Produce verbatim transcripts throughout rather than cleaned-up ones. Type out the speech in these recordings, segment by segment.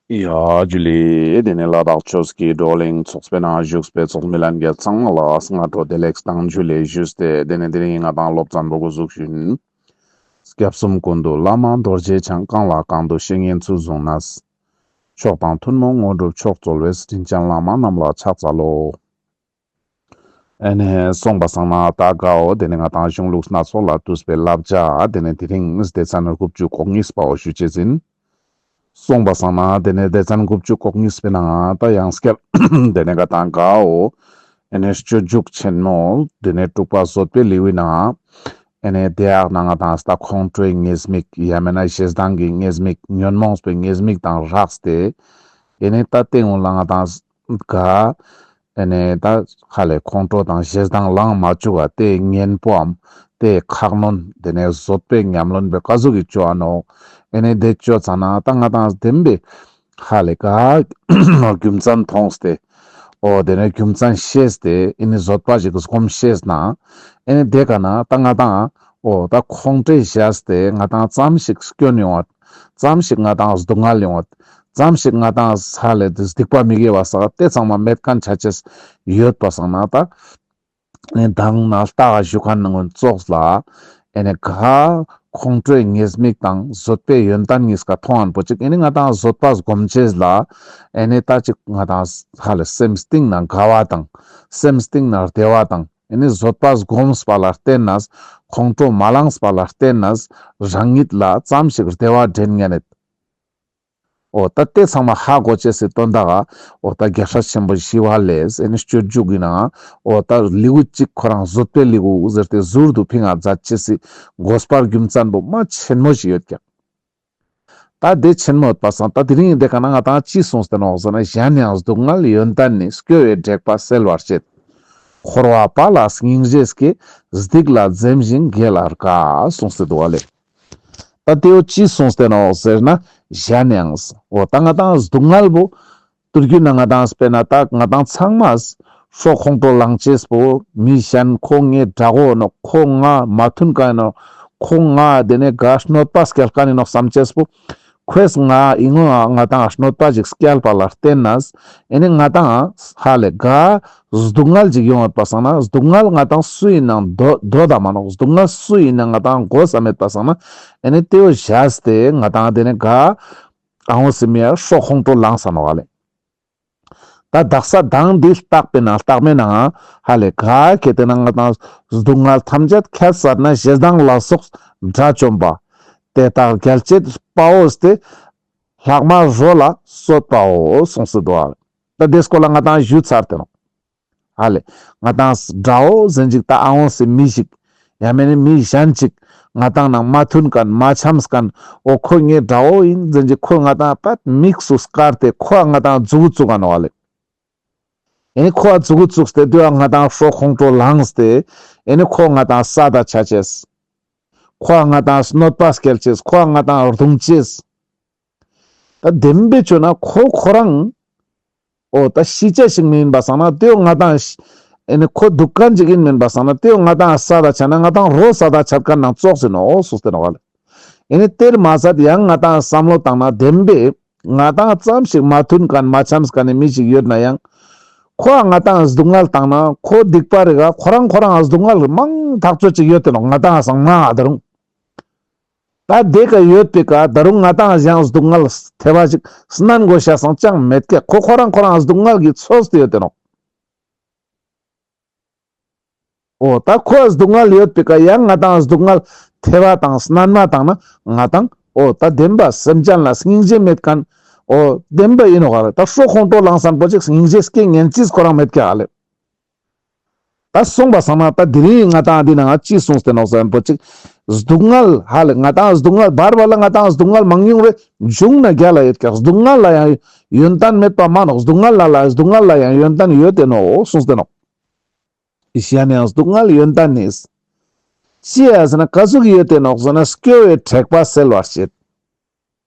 ཡ་ཇུ་ལེ། དེ་ནས་ལ་དྭགས་ཆོས་ཀྱི་བགྲོ་གླེང་ཚོགས་པའི་ནང་བཞུགས་པའི་ཚོགས་མི་ལྷན་རྒྱས་ཚང་མ་ལ་སྔ་དྲོ་བདེ་ལེགས་དང་ཇུ་ལེ་ཞུས་ཏེ། དེ་ནས་དེ་རིང་ང་དང་སློབ་ཚན་པོ་འགོ་འཛུགས་ཞུ་ཡིན། སྐྱབས་གསུམ་ཀུན་འདུས་བླ་མ་རྡོ་རྗེ་འཆང་། གང་ལ་གང་འདུལ་བཤེས་གཉེན་ཚུལ་བཟུང་ནས། མཆོག་དང་ཐུན་མོང་དངོས་གྲུབ་མཆོག་སྩོལ་བའི། དྲིན་ཅན་བླ་མ་རྣམས་ལ་ཕྱག་འཚལ་ལོ། ཨེ་ནས་སོང་པ་སང་ན་ད་གའོ་དེ་ནས་ང་དང་གཞུང་ལུགས་སྣ་ཚོགས་ལས་བཏུས་པའི་བསླབ་བྱ་དེ་ནས་དེ་རིང་སྡེ་ཚན་དགུ་བཅུ་གོ་གཉིས་པའོ་ཞུ་ཅེས་ཡིན། སོང་པ་སང་ན་དེ་ནས་སྡེ་ཚན་དགུ་བཅུ་གོ་གཉིས་པའི་ནང་ད་ཡང་སྐྱར་དེ་ནས་ང་དང་གའོ་ཨེ་ནས་སྤྱོད་འཇུག་ཆེན་མོ་དེ་ནས་དྲུག་པ་བཟོད་པའི་ལེའུའི་ནང་ཨེ་ནས་དེ་ཡག་ན་ང་དང་ད་ཁོང་ཁྲོའི་ཉེས་དམིགས་ཡང་མེད་ན་ཞེ་སྡང་གི་ཉེས་དམིགས་ཉོན་མོངས་པའི་ཉེས་དམིགས་དང་སྦྲགས་ཏེ་ཨེ་ནས་ད་དེ་སྔོན་ལ་ང་དང་ག་ཨེ་ནས་ད་ཧ་ལས་ཁོང་ཁྲོ་དང་ཞེ་སྡང་ལངས་མ་བཅུག་ག་དེ་གཉེན་པོའམ་དེ་ཁ་གནོན་དེ་ནས་བཟོད་པའི་ཉམས་ལེན་པའི་ཀ་ཟུག་གི་བཅོ་ཨ་ནོག། ཨེ་ནས་དེ་བཅོ་ཚ་ན་ད་ང་དང་བདེན་པའི་ཧ་ལས་ག་རྒྱུ་མཚན་མཐོང་སྟེ་འོ་དེ་ནས་རྒྱུ་མཚན་ཤེས་ཏེ་ཨེ་ནས་བཟོད་པ་ཞིག་སྒོམ་ཤེས་ན་ཨེ་ནས་དེ་ག་ན་ད་ང་དང་འོ་ད་ཁོང་ཁྲོས་བཞག་སྟེ་ང་དང་ཙམ་ཞིག་སྐྱོན་ཡོང་བ། ཙམ་ཞིག་ང་དང་སྡུག་བསྔལ་ཡོང་བ། ཙམ་ཞིག་ང་དང་ས་ལས་དེ་སྡིག་པ་མི་དགེ་བ་ས་དེ་ཚང་མ་མེད་མཁན་ཆ་ཅེས་ཡོད་པ་སང་ན་ད་ནི་མདང་ན་ལྟ་ག་ཞུ་མཁན་ནང་ཙོགས་ལ་ཨེ་ནས་ག་ཁོང་ཁྲོའི་ཉེས་དམིགས་དང་བཟོད་པའི་ཡོན་ཏན་གཉིས་ཀ་མཐོང་ཨན་པོ་ཅིག་ཨེ་ནས་ང་དང་བཟོད་པ་སྒོམ་ཅེས་ལ་ཨེ་ནས་ད་ཅིག་ང་དང་ཧ་ལས་སེམས་གཏིང་ན་དགའ་བ་དང་སེམས་གཏིང་ན་བདེ་བ་དང་ཨེ་ནས་བཟོད་པ་སྒོམས་པ་ལ་བརྟེན་ནས་ཁོང་ཁྲོ་མ་ལངས་པ་ལ་བརྟེན་ནས་རང་ཉིད་ལ་ཙམ་ཞིག་བདེ་བ་འདྲེན་ཉན་ནེད། འོ་ད་དེ་ཚང་མ་ཧ་གོ་ཅེས་སི་དོན་དག་ག་འོ་ད་རྒྱལ་སྲས་ཆེན་པོ་ཞི་བ་ལྷས་ཨེ་ནི་སྤྱོད་འཇུག་གི་ནང་འོ་ད་ལེའུ་གཅིག་ཁོ་རང་བཟོད་པའི་ལེའུ་ཟེར་ཏེ་ཟུར་དུ་ཕིང་ང་མཛད་ཅེས་སི་དགོས་པ་རྒྱུ་མཚན་པོ་མ་ཆེན་མོ་ཞིག་ཡོད་ཀྱག། ད་དེ་ཆེན་མོ་ཡོད་པ་སང་ད་དེ་རིང་འདི་ག་ན་ང་དང་ཅི་གསུངས་ཏེ་ནོག་ཟེར་ན། གཞན་ཡང་སྡུག་བསྔལ་ཡོན་ཏན་ནི། སྐྱོ་བའི་དྲེགས་པ་སེལ་བར་བྱེད། འཁོར་བ་པ་ལ་སྙིང་རྗེ་སྐྱེ། སྡིག་ལ་འཛེམ་ཞིང་དགེ་ལ་དགའ། གསུངས་ཏེ་འདུག་ག་ལེ། ད་དེ་བོ་ཅི་གསུངས་ཏེ་ནོག་ཟེར་ན། གཞན་ཡང་འོ་ད་ང་དང་སྡུག་བསྔལ་བོ་དུར་རྒྱུད་ན་ང་དང་དཔེར་ན་ད་ང་དང་ཚང་མ་སྲོག་ཁོང་ཁྲོ་ལང་ཅེས་པོ་མི་གཞན་ཁོ་ངའི་དགྲ་བོ་ནོག། ཁོ་ང་མ་མཐུན་མཁན་ནོག། ཁོ་ང་དེ་ནས་ག་གནོད་པ་སྐྱེལ་མཁན་ནི་ནོག་བསམ་ཅེས་པོ། ཁོས་ང་ཨིན་ནོག་ང་དང་གནོད་པ་ཅིག་སྐྱེལ་བ་ལ་བརྟེན་ནས་ཨེ་ནི་ང་དང་ཧ་ལས་ག་སྡུག་བསྔལ་ཅིག་ཡོང་ཡོད་པ་སང་ན་སྡུག་བསྔལ་ང་དང་སུ་ཨིན་ནའང་འདོད་འདོད་ད་མ་ནོག། སྡུག་བསྔལ་སུ་ཨིན་ནའང་ང་དང་དགོས་ས་མེད་པ་སང་ན་ཨེ་ནི་དེ་བོ་བཞག་སྟེ་ང་དང་དེ་ནས་ག་ཨ་འོ་སི་མི་ཡ་སྲོག་ཁོང་ཁྲོ་ལངས་ས་ནོག་ག་ལེ། ད་དག་ས་དང་འདི་ལྟག་པའི་ནང་ལྟག་མའི་ནང་ཧ་ལས་ག་གེ་དེ་ན་ང་དང་སྡུག་བསྔལ་ཐམས་ཅད་ཁྱད་བསད་ན་ཞེ་སྡང་ལ་སོགས་དགྲ་བཅོམ་པ། དེ་དག་རྒྱལ་བྱེད་དཔའ་བོས་ཏེ། ལྷག་མ་རོ་ལ་གསོད་པའོ་གསུངས་སུ་འདུག་ཨ། ད་དེ་སྐོར་ལ་ང་དང་ཞུ་ཚར་ཏེ་ནོག། ཧ་ལས་ང་དང་དགྲ་བོ་ཟེར་ཅིག་ད་ཨ་འོ་སི་མི་ཞིག་ཡང་མེན་ན་མི་གཞན་ཅིག་ང་དང་ནང་མ་མཐུན་མཁན་མ་འཆམས་མཁན་འོ་ཁོ་ངའི་དགྲ་བོ་ཨིན་ཟེར་ཅིག་ཁོ་ང་དང་པད་མིག་སུ་སྐར་ཏེ་ཁོ་ང་དང་མཛུ་གུ་བཙུགས་ག་ནོག་ལེ། ཨེ་ནི་ཁོ་མཛུ་གུ་བཙུགས་ཏེ་དུ་ང་དང་སྲོག་ཁོང་ཁྲོ་ལངས་ཏེ་ཨེ་ནི་ཁོ་ང་དང་ས་ད་ཆ་ཅེས། ཁོ་ང་དང་གནོད་པ་སྐྱེལ་ཅེས། ཁོ་ང་དང་རྡུང་ཅེས། ད་བདེན་པའི་ཆོས་ན་ཁོ་ཁོ་རང་འོ་ད་ཤི་ཅེས་ཤིག་མེན་པ་སང་ན་དེའོ་ང་དང་ཨེ་ནི་ཁོ་འདུག་མཁན་ཅིག་ཨིན་མེན་པ་སང་ན་དེའོ་ང་དང་ས་ད་ཆ་ན་ང་དང་རོ་ས་ད་ཆ་མཁན་ནང་ཙོགས་ཨིན་ནོག་གསུངས་ཏེ་ནོག་ལེ། ཨེ་ནི་དེར་མ་ཟད་ཡང་ང་དང་བསམ་བློ་བཏང་ན་བདེན་པའི་ང་དང་ཙམ་ཞིག་མ་མཐུན་མཁན་མ་འཆམས་མཁན་ནི་མི་ཞིག་ཡོད་ན་ཡང་ཁོ་ང་དང་སྡུག་བསྔལ་བཏང་ན་ཁོ་སྡིག་པ་རེ་ག་ཁོ་རང་ཁོ་རང་སྡུག་བསྔལ་མང་ཐག་ཆོད་ཅིག་ཡོད་དེ་ནོག། ང་དང་སང་ན་ད་རུང་ད་དེ་ཀ་ཡོད་པའི་ཀ་ད་རུང་ང་དང་ཡང་སྡུག་བསྔལ་ཐེབས་པ་ཅིག་སྣན་དགོས་ཤ་སང་ཅང་མེད་ཀྱག། ཁོ་ཁོ་རང་ཁོ་རང་སྡུག་བསྔལ་གྱི་ཚོད་དུ་ཡོད་དེ་ནོག། འོ་ད་ཁོ་སྡུག་བསྔལ་ཡོད་པའི་ཀ་ཡང་ང་དང་སྡུག་བསྔལ་ཐེབས་པ་དང་སྣན་མ་བཏང་ན་ང་དང་འོ་ད་བདེན་པ་སེམས་ཅན་ལ་སྙིང་རྗེ་མེད་མཁན་འོ་བདེན་པ་ཨིན་ནོག་ག་ལེ། ད་སྲོག་ཁོང་ཁྲོ་ལངས་མཁན་པོ་ཅིག་སྙིང་རྗེ་སྐྱེ་ཉན་ཅེས་ཁོ་རང་མེད་ཀྱག་ག་ལེ། ད་སོང་པ་སང་ན་ད་དེ་རིང་ང་དང་འདི་ནང་ཅི་གསུངས་ཏེ་ནོག་ཟེར་ན་པོ་ཅིག་སྡུག་བསྔལ་ཧ་ལས་ང་དང་སྡུག་བསྔལ་བར་བར་ལ་ང་དང་སྡུག་བསྔལ་མང་ཉུང་རེ་འབྱུང་ན་རྒྱལ་ལ་ཡོད་ཀྱག། སྡུག་བསྔལ་ལ་ཡང་ཡོན་ཏན་མེད་པ་མ་ནོག། སྡུག་བསྔལ་ལ་ལ་སྡུག་བསྔལ་ལ་ཡང་ཡོན་ཏན་ཡོད་དེ་ནོག་གསུངས་ཏེ་ནོག། གཞན་ཡང་སྡུག་བསྔལ་ཡོན་ཏན་ནི། ཅི་ཡ་ཟེར་ན་ཀ་ཟུག་ཡོད་དེ་ནོག་ཟེར་ན་སྐྱོ་བའི་དྲེགས་པ་སེལ་བར་བྱེད།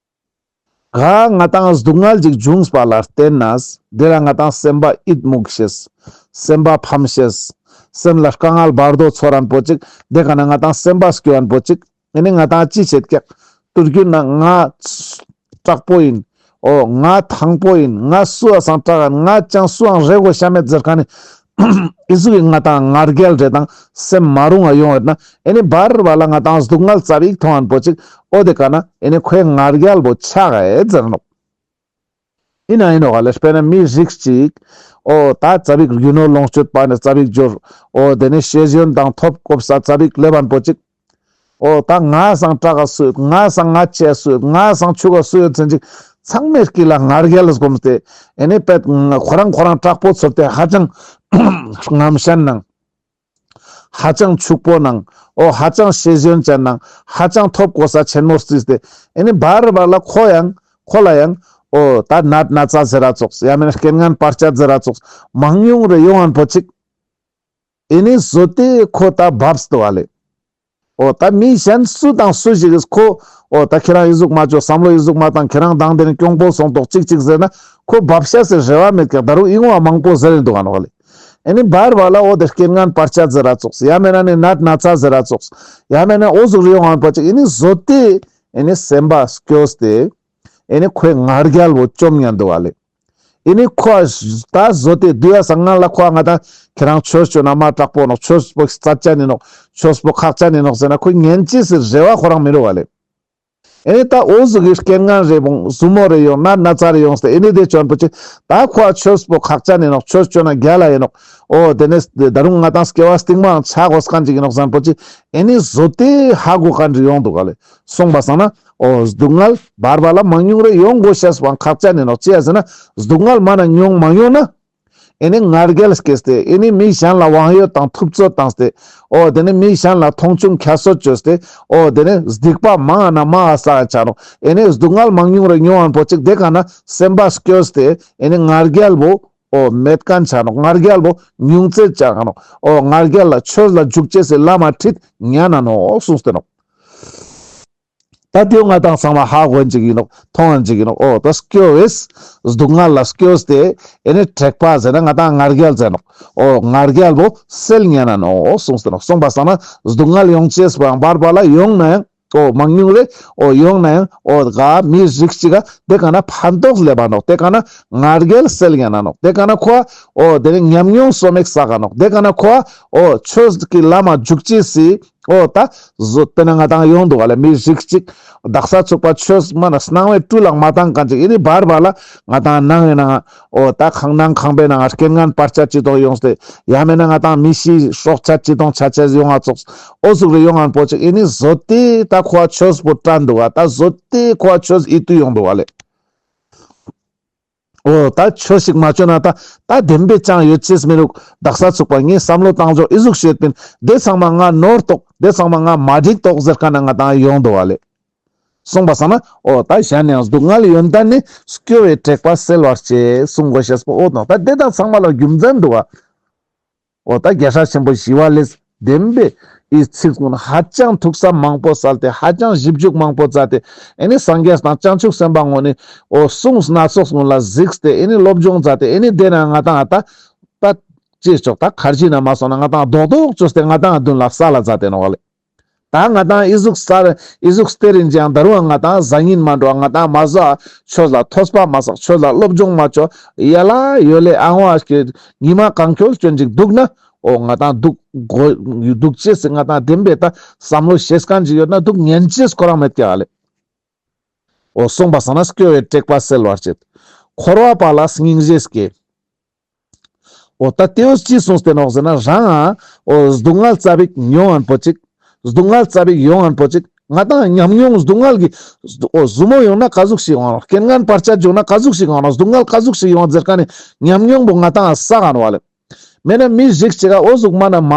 ག་ང་དང་སྡུག་བསྔལ་ཅིག་བྱུང་བ་ལ་བརྟེན་ནས་དེ་ལ་ང་དང་སེམས་པ་ཡིད་མུག་ཤེས། སེམས་པ་ཕམ་ཤེས། སེམས་ལ་དཀའ་ངལ་བར་དོ་ཚོར་རན་པོ་ཅིག། དེ་ག་ན་ང་དང་སེམས་པ་སྐྱོ་རན་པོ་ཅིག། ཨེ་ནི་ང་དང་ཅི་བྱེད་ཀྱག། དུར་རྒྱུད་ན་ང་དྲག་པོ་ཨིན། འོ་ང་ཐང་པོ་ཨིན། ང་སུའ་སང་སྐྲག་ཨིན། ང་ཅང་སུའང་རེ་གོ་ཤ་མེད་ཟེར་ཁན་ནི་ཨི་ཟུག་གི་ང་དང་ང་རྒྱལ་རེ་དང་སེམས་མ་རུང་ང་ཡོང་ཡོད་ན། ཨེ་ནི་བར་བར་ལ་ང་དང་སྡུག་བསྔལ་ཙ་པིག་ཐོང་ཁན་པོ་ཅིག་འོ་དེ་ཀ་ན་ཨེ་ནི་ཁོའི་ང་རྒྱལ་བོ་ཆག་ག་ཨེ་ཟེར་ནོག་ཨིན་ན་ཨིན་ནོག་ག་ལེ། དཔེར་ན་མི་རིགས་ཅིག་འོ་ད་ཙ་པིག་རྒྱུ་ནོར་ལོངས་སྤྱོད་པ་ནི་ཙ་པིག་འབྱོར། འོ་དེ་ནི་ཤེས་ཡོན་དང་ཐོབ་གོ་ས་ཙ་པིག་ལེབ་ཁན་པོ་ཅིག་འོ་ད་ང་སང་སྐྲག་ག་སུ་ཡོད། ང་སང་ང་ཆེ་སུ་ཡོད། ང་སང་ཆུག་ག་སུ་ཡོད་ཟེར་ཅིག་ཚང་མའི་དཀྱིལ་ལ་ང་རྒྱལ་ལ་སྒོམས་ཏེ་ཨེ་ནི་པད་ཁོ་རང་ཁོ་རང་དྲག་པོ་ཚོར་ཏེ་ཧ་ཅང་རྔམ་ཤན་ནང་ཧ་ཅང་ཕྱུག་པོ་ནང་། འོ་ཧ་ཅང་ཤེས་ཡོན་ཅན་ནང་ཧ་ཅང་ཐོབ་གོ་ས་ཆེན་མོ་རྩིས་ཏེ་ཨེ་ནི་བར་བར་ལ་ཁོ་ཡང་ཁོ་ལ་ཡང་འོ་ད་ནད་ན་ཚ་ཟེར་ར་ཙོགས། ཡང་མེན་ན་རྐྱེན་ངན་བར་ཆད་ཟེར་ར་ཙོགས། མང་ཉུང་རེ་ཡོང་ཁན་པོ་ཅིག་ཨེ་ནི་བཟོ་སྟེ་ཁོ་ད་བབས་ཏོ་བ་ལེ། འོ་ད་མི་གཞན་སུ་དང་སུ་ཞིག་གིས་ཁོ་འོ་ད་ཁྱེ་རང་ཨི་ཟུག་མ་ཅོ། བསམ་བློ་ཨི་ཟུག་མ་བཏང་། ཁྱེ་རང་དང་དེ་ནི་གྱོང་པོ་སོང་ཏོག་ཅིག་ཅིག་ཟེར་ན་ཁོ་བབས་ཤ་ཟེར་རེ་བ་མེད་ཀྱག་ད་རུང་ཨི་ངོ་མ་མང་པོ་ཟེར་རེ་འདུག་ག་ནོག་ལེ། ཨེ་ནི་བར་བར་ལ་འོ་དེ་རྐྱེན་ངན་བར་ཆད་ཟེར་ར་ཙོགས། ཡང་མེན་ན་ནི་ནད་ན་ཚ་ཟེར་ར་ཙོགས། ཡང་མེན་ན་འོ་ཟུག་རེ་ཡོང་ཁན་པོ་ཅིག་ཨེ་ནི་བཟོ་སྟེ་ཨེ་ནི་སེམས་པ་སྐྱོ་སྟེ་ཨེ་ནི་ཁོའི་ང་རྒྱལ་བོ་བཅོམ་ཉན་འདུག་ག་ལེ། ཨེ་ནི་ཁོ་ད་བཟོ་སྟེ་དུས་ཡ་སང་ང་ལ་ཁོ་ང་ད་ཁྱེ་རང་ཆོས་ཅོ་ན་མ་དྲག་པོ་ནོག་ཆོས་པོ་རྩ་ཆེན་ཨིན་ནོག་ཆོས་པོ་ཁག་ཅན་ཨིན་ནོག་ཟེར་ན་ཁོ་ཉན་ཅེས་སི་རེ་བ་ཁོ་རང་མི་རུང་བ་ལེ། ཨེ་ནི་ད་འོ་ཟུག་གི་རྐྱེན་ངན་རེ་བོང་ཟུ་མོ་རེ་ཡོང་ནད་ན་ཚ་རེ་ཡོང་སྟེ་ཨེ་ནི་དེ་ཅོན་པོ་ཅིག་ད་ཁོ་ཆོས་པོ་ཁག་ཅན་ཨིན་ནོག་ཆོས་ཅོ་ན་རྒྱལ་ལ་ཨིན་ནོག་འོ་དེ་ནས་ད་རུང་ང་དང་སྐྱེ་བ་སྟིང་མའང་ཆ་གོས་ཁན་ཅིག་ཨིན་ནོག་ཟེར་པོ་ཅིག་ཨེ་ནི་བཟོ་སྟེ་ཧ་གོ་ཁན་ཅིག་ཡོང་འདུག་ག་ལེ། སོང་པ་སང་ན། འོ་སྡུག་བསྔལ་བར་བར་ལ་མང་ཉུང་རེ་ཡོང་དགོས་ཤེས་པོའང་ཁག་ཅན་ཨིན་ནོག་ཅི་ཡ་ཟེར་ན་སྡུག་བསྔལ་མ་ན་མྱོང་མ་མྱོང་ན། ཨེ་ནི་ང་རྒྱལ་སྐྱེས་ཏེ་ཨེ་ནི་མི་གཞན་ལ་དབང་ཡོད་དང་ཐུབ་ཚོད་བཏང་སྟེ། འོ་དེ་ནི་མི་གཞན་ལ་མཐོང་ཆུང་ཁྱད་གསོད་བཅོས་ཏེ། འོ་དེ་ནི་སྡིག་པ་མང་ང་ན་མང་ང་བསགས་ཆ་ནོག་ཨེ་ནི་སྡུག་བསྔལ་མང་ཉུང་རེ་མྱོང་ཁན་པོ་ཅིག་དེ་ཀ་ན་སེམས་པ་སྐྱོ་སྟེ་ཨེ་ནི་ང་རྒྱལ་བོ་འོ་མེད་ཁན་ཆ་ནོག་ང་རྒྱལ་བོ་ཉུང་ཙེ་ཆ་ནོག་འོ་ང་རྒྱལ་ལ་ཆོས་ལ་འཇུག་ཅེས་སི་ལམ་མ་ཁྲིད་ཉན་ན་ནོག་གསུངས་ཏེ་ནོག་ད་དེའོ་ང་དང་ཚང་མ་ཧ་གོ་ཡིན་ཅིག་ཡིན་ནོག་མཐོང་ཡིན་ཅིག་ཡིན་ནོག་འོ་ད་སྐྱོ་བས་སྡུག་བསྔལ་ལ་སྐྱོས་ཏེ་ཨེ་ནི་དྲེགས་པ་ཟེར་ན་ང་དང་ང་རྒྱལ་ཟེར་ནོག་འོ་ང་རྒྱལ་བོ་སེལ་ཉན་ན་ནོག་གསུངས་ཏེ་ནོག་གསུངས་པ་སང་ན་སྡུག་བསྔལ་ཡོང་ཅེས་པོའང་བར་བར་ལ་ཡོང་ན་ཡང་འོ་མང་ཉུང་རེ་འོ་ཡོང་ན་ཡང་འོ་ག་མི་རིགས་ཅིག་ག་དེ་ཀ་ན་ཕན་ཐོགས་ལེབ་བ་ནོག་དེ་ཀ་ན་ང་རྒྱལ་སེལ་ཉན་ན་ནོག་དེ་ཀ་ན་ཁོ་འོ་དེ་ནི་ཉམས་མྱོང་སོ་མེག་བསགས་ག་ནོག་དེ་ཀ་ན་ཁོ་འོ་ཆོས་ཀྱི་ལམ་མ་འཇུག་ཅེས་སི་འོ་ད་བཟོ་དཔེར་ན་ང་དང་ཡོང་འདུག་ག་ལེ། མི་རིགས་ཅིག་དག་ས་ཚུགས་པ་ཆོས་མ་ན་སྣང་བའི་སྤྲུལ་ལ་མ་བཏང་ཁན་ཅིག་ཨེ་ནི་བར་བར་ལ་ང་དང་ནང་ཡིན་ན་འོ་ད་ཁང་ནང་ཁང་པའི་ནང་རྐྱེན་ངན་བར་ཆད་ཅི་ཏོག་ཡོང་སྟེ་ཡང་མེད་ན་ང་དང་མི་ཤི་སྲོག་ཆད་ཅི་ཏོག་ཆ་ཆེས་ཡོང་ང་ཙོགས་འོ་ཟུག་རེ་ཡོང་ང་པོ་ཅིག་ཨེ་ནི་བཟོ་སྟེ་ད་ཁོ་ཆོས་པོ་དྲན་འདུག་ག་ད་བཟོ་སྟེ་ཁོ་ཆོས་ཡིད་དུ་ཡོང་འདུག་ག་ལེ། འོ་ད་ཆོས་ཤིག་མ་བཅོས་ན་ད་ད་བདེན་པའི་ཅང་ཡོད་ཅེས་མི་རུག་དག་ས་ཚུགས་པ་ངས་བསམ་བློ་བཏང་ཆོག་ཨི་ཟུག་ཤེས་པིན། དེ་ཚང་མ་ང་ནོར་ཏོག་དེ་ཚང་མ་ང་མ་འགྲིག་ཏོག་ཟེར་ཁན་ན་ང་དང་ཡོང་འདུག་བ་ལེ། གསུངས་པ་སང་ན་འོ་ད་གཞན་ཡང་སྡུག་བསྔལ་ཡོན་ཏན་ནི་སྐྱོ་བའི་དྲེགས་པ་སེལ་བར་བྱེད་གསུང་དགོས་ཤེས་པོ་འོ་ནོ་ད་དེ་དང་ཚང་མ་ལ་རྒྱུ་མཚན་འདུག་བ། འོ་ད་རྒྱལ་སྲས་ཆེན་པོ་ཞི་བ་ལྷས་བདེན་པའི་ཨི་ཚིག་ཀུན་ཧ་ཅང་ཐུགས་བསམ་མང་པོ་སལ་ཏེ་ཧ་ཅང་ཞིབ་འཇུག་མང་པོ་མཛད་དེ་ཨེ་ནི་སངས་རྒྱས་དང་བྱང་ཆུབ་སེམས་དཔའ་ངོ་ནི་འོ་གསུང་སྣ་ཚོགས་ཀུན་ལ་གཟིགས་ཏེ་ཨེ་ནི་སློབ་སྦྱོང་མཛད་དེ་ཨེ་ནི་དེ་ན་ང་དང་ད་ད་ཅེས་ཆོག་ད་ཁར་ཇི་ན་མ་སོང་ན་ང་དང་རྡོག་རྡོག་བཅོས་ཏེ་ང་དང་མདུན་ལ་ས་ལ་མཛད་དེ་ནོག་ལེ། ད་ང་དང་ཨི་ཟུག་སར་ཨི་ཟུག་སྟེར་ཡིན་ཅང་ད་རུང་ང་དང་ཟ་ཉིན་མ་འགྲོ་ང་དང་མ་ཟ་ཆོས་ལ་ཐོས་པ་མ་བསགས་ཆོས་ལ་སློབ་སྦྱོང་མ་བཅོ་ཡ་ལ་ཡོད་ལེ་ཨང་བ་ཉི་མ་གང་འཁྱོལ་སྐྱོན་ཅིག་འདུག་ན་འོ་ང་དང་འདུག་གོ་འདུག་ཅེས་སི་ང་དང་བདེན་པའི་ད་བསམ་བློ་ཤེས་ཁན་ཅིག་ཡོད་ན་འདུག་ཉན་ཅེས་ཁོ་རང་མེད་ཀྱག་ལེ། འོ་གསུངས་པ་སང་ན་སྐྱོ་བའི་དྲེགས་པ་སེལ་བར་བྱེད། འཁོར་བ་པ་ལ་སྙིང་རྗེ་སྐྱེ། འོ་ད་དེའོ་ཅི་གསུངས་ཏེ་ནོག་ཟེར་ན་རང་ཨ་འོ་སྡུག་བསྔལ་ཙ་པིག་མྱོང་ངན་པོ་ཅིག་སྡུག་བསྔལ་ཙ་པིག་ཡོང་ངན་པོ་ཅིག་ང་དང་ཉམས་མྱོང་སྡུག་བསྔལ་གྱི་འོ་ཟུ་མོ་ཡོང་ན་ག་ཟུག་ཞིག་ཡོང་ནོག་རྐྱེན་ངན་བར་ཆད་བྱུང་ན་ག་ཟུག་ཞིག་ཡོང་ནོག་སྡུག་བསྔལ་ག་ཟུག་ཞིག་ཡོང་ཟེར་ཁན་ནི་ཉམས་མྱོང་པོ་ང་དང་ཨ་བསགས་ག་ནོག་བ་ལེ། མེད་ན་མི་རིགས་ཅིག་ག་འོ་ཟུག་མ་ན་མ་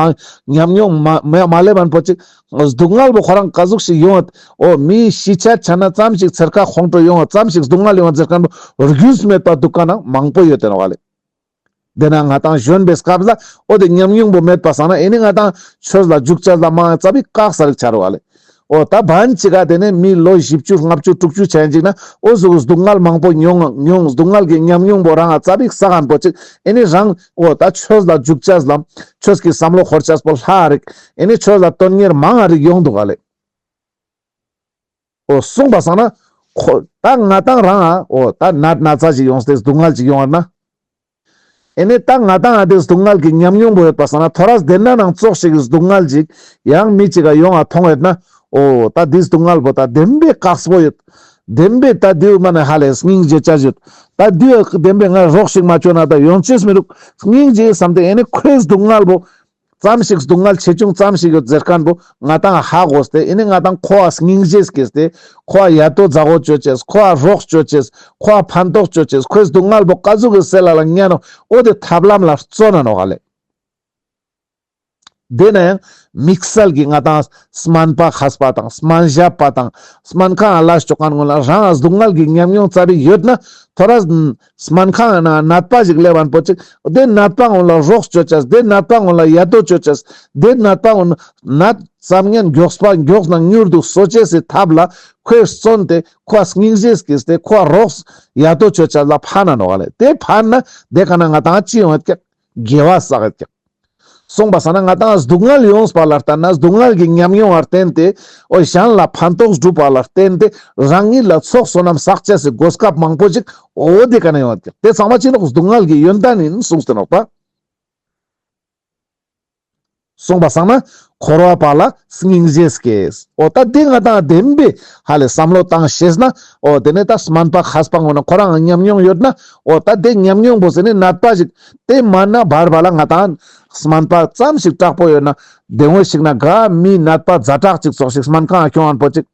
ཉམས་མྱོང་མ་མ་མ་ལེབ་ཁན་པོ་ཅིག་སྡུག་བསྔལ་པོ་ཁོ་རང་ག་ཟུག་ཞིག་ཡོང་ངད། འོ་མི་ཤི་ཆད་ཆ་ན་ཙམ་ཞིག་ཚེར་ཁ་ཁོང་ཁྲོ་ཡོང་ངད་ཙམ་ཞིག་སྡུག་བསྔལ་ཡོང་ངད་ཟེར་ཁན་པོ་རྒྱུས་མེད་པ་འདུག་ག་ན་མང་པོ་ཡོད་དེ་ནོག་བ་ལེ། དེ་ན་ང་དང་གཞོན་པའི་སྐབས་ལ་འོ་དེ་ཉམས་མྱོང་པོ་མེད་པ་སང་ན་ཨེ་ནི་ང་དང་ཆོས་ལ་འཇུག་ཅེས་ལ་མ་ཙ་པིག་བཀག་ས་རིག་ཆ་རུག་བ་ལེ། འོ་ད་བན་ཅིག་ག་དེ་ནས་མི་ལོ་བཞི་བཅུ་ལྔ་བཅུ་དྲུག་ཅུ་ཆ་ཡིན་ཅིག་ན་འོ་ཟུག་སྡུག་བསྔལ་མང་པོ་མྱོང་མྱོང་སྡུག་བསྔལ་གྱི་ཉམས་མྱོང་པོ་རང་ང་ཙ་པིག་བསགས་ཁན་པོ་ཅིག་ཨེ་ནི་རང་འོ་ད་ཆོས་ལ་འཇུག་ཅེས་ལ་ཆོས་ཀྱི་བསམ་བློ་འཁོར་ཅེས་པོ་ལྷག་རིག་ཨེ་ནི་ཆོས་ལ་དོན་གཉེར་མང་ང་རིག་ཡོང་འདུག་ག་ལེ། འོ་གསུངས་པ་སང་ན་ ཁོ་ད་ང་ཏང་རང་ཨ་འོ་ད་ནད་ན་ཚ་ཞིག་ཡོངས་ཏེ་སྡུག་བསྔལ་ཞིག་ཡོང་བ་ན། ཨེ་ནེ་ད་ང་ཏང་ཨ་དེ་སྡུག་བསྔལ་གྱི་ཉམས་མྱོང་པོ་ཡོད་པ་སང་ན་ཐོ་རས་དེ་ན་ནང་ཙོགས་ཤིག་གི་སྡུག་བསྔལ་ཞིག་ཡང་མི་ཅིག་ག་ཡོང་ང་མཐོང་ཡོད་ན། འོ་ད་དེ་སྡུག་བསྔལ་པོ་ད་བདེན་པའི་དཀགས་པོ་ཡོད། བདེན་པའི་ད་དེའུ་མ་ནེ་ཧ་ལས་སྙིང་རྗེ་ཅན་ཡོད། ད་དེའུ་བདེན་པའི་ང་རོགས་ཤིག་མ་བཅོ་ན་ད་ཡོང་ཅེས་མི་རུག་སྙིང་རྗེ་བསམ་སྟེ་ཨེ་ནེ་ཁོའི་སྡུག་བསྔལ་པོ། ཙམ་ཞིག་སྡུག་བསྔལ་ཆེ་ཆུང་ཙམ་ཞིག་ཡོད་ཟེར་མཁན་པོ་ང་ཏང་ཧ་གོ་སྟེ་ཨེ་ནེ་ང་ཏང་ཁོ་ཨ་སྙིང་རྗེ་སྐྱེས་ཏེ་ཁོ་ཨ་ཡ་ཏོ་མཛའ་བོ་བཅོ་ཅེས། ཁོ་ཨ་རོགས་བཅོ་ཅེས། ཁོ་ཨ་ཕན་ཐོགས་བཅོ་ཅེས། ཁོའི་སྡུག་བསྔལ་པོ་ཀ་ཟུག་གི་སེལ་ལ་ལ་ཉན་ནོ་འོ་དེ་ཐབས་ལམ་ལ་བརྩོན་ན་ནོག་ལེ། དེ་ན་ཡང་དམིགས་བསལ་གྱི་ང་ཏང་སྨན་པ་མཁས་པ་དང་སྨན་ཞབས་པ་དང་སྨན་ཁང་ལ་ཅོ་མཁན་ཀུན་ལ་རང་ང་སྡུག་བསྔལ་གྱི་ཉམས་མྱོང་ཙ་པིག་ཡོད་ན་ཐོ་རས་སྨན་ཁང་ན་ནད་པ་ཞིག་སླེབས་པ་པོ་ཅིག་དེ་ནད་པ་ཀུན་ལ་རོགས་བཅོ་ཅེས། དེ་ནད་པ་ཀུན་ལ་ཡ་ཏོ་བཅོ་ཅེས། དེ་ནད་པ་ཀུན་ནད་ཙམ་ཉན་མགྱོགས་པ་མགྱོགས་ན་མྱུར་དུ་གསོ་ཅེས་སི་ཐབས་ལ་ཁོས་བརྩོན་ཏེ་ཁོ་སྙིང་རྗེ་སྐྱེས་ཏེ་ཁོ་རོགས་ཡ་ཏོ་བཅོ་ཅེས་ལ་ཕན་ན་ནོག་ལེ། དེ་ཕན་ན་དེ་ཀ་ན་ང་ཏང་ཅི་ཡོང་ཡོད་ཀྱག་དགེ་བ་བསགས་ཡོད་ཀྱག་སོང་པ་སང་ན་ང་ཏང་སྡུག་བསྔལ་ཡོངས་པ་ལ་བརྟེན་ན་སྡུག་བསྔལ་གྱི་ཉམས་མྱོང་ལ་བརྟེན་ཏེ་འོ་གཞན་ལ་ཕན་ཐོགས་སྒྲུབ་པ་ལ་བརྟེན་ཏེ་རང་ཉིད་ལ་ཚོགས་བསོད་ནམས་བསགས་ཅེས་སི་གོ་སྐབས་མང་པོ་ཅིག་འོ་དེ་ཀ་ན་ཡོང་ཡོད་ཀྱག་དེ་ཚང་མ་ཅི་ནོག་སྡུག་བསྔལ་གྱི་ཡོན་ཏན་ཡིན་གསུངས་ཏེ་ནོག་པ། གསུངས་པ་སང་ན་འཁོར་བ་པ་ལ་སྙིང་རྗེ་སྐྱེས། འོ་ད་དེ་ང་ཏང་བདེན་པའི་ཧ་ལས་བསམ་བློ་བཏང་ཤེས་ན་འོ་དེ་ནེ་ད་སྨན་པ་མཁས་པ་ངོ་ན་ཁོ་རང་ཉམས་མྱོང་ཡོད་ན་འོ་ད་དེ་ཉམས་མྱོང་པོ་ཟེར་ནི་ནད་པ་ཞིག་དེ་མ་ན་བར་བ་ལ་ང་ཏང་སྨན་པ་ཙམ་ཞིག་དྲག་པོ་ཡོད་ན་དེ་ངོ་ཞིག་ན་ག་མི་ནད་པ་ཛ་དྲག་ཅིག་ཙོགས་ཤིག་སྨན་ཁང་ང་ཁྱོང་ངན་པོ་ཅིག་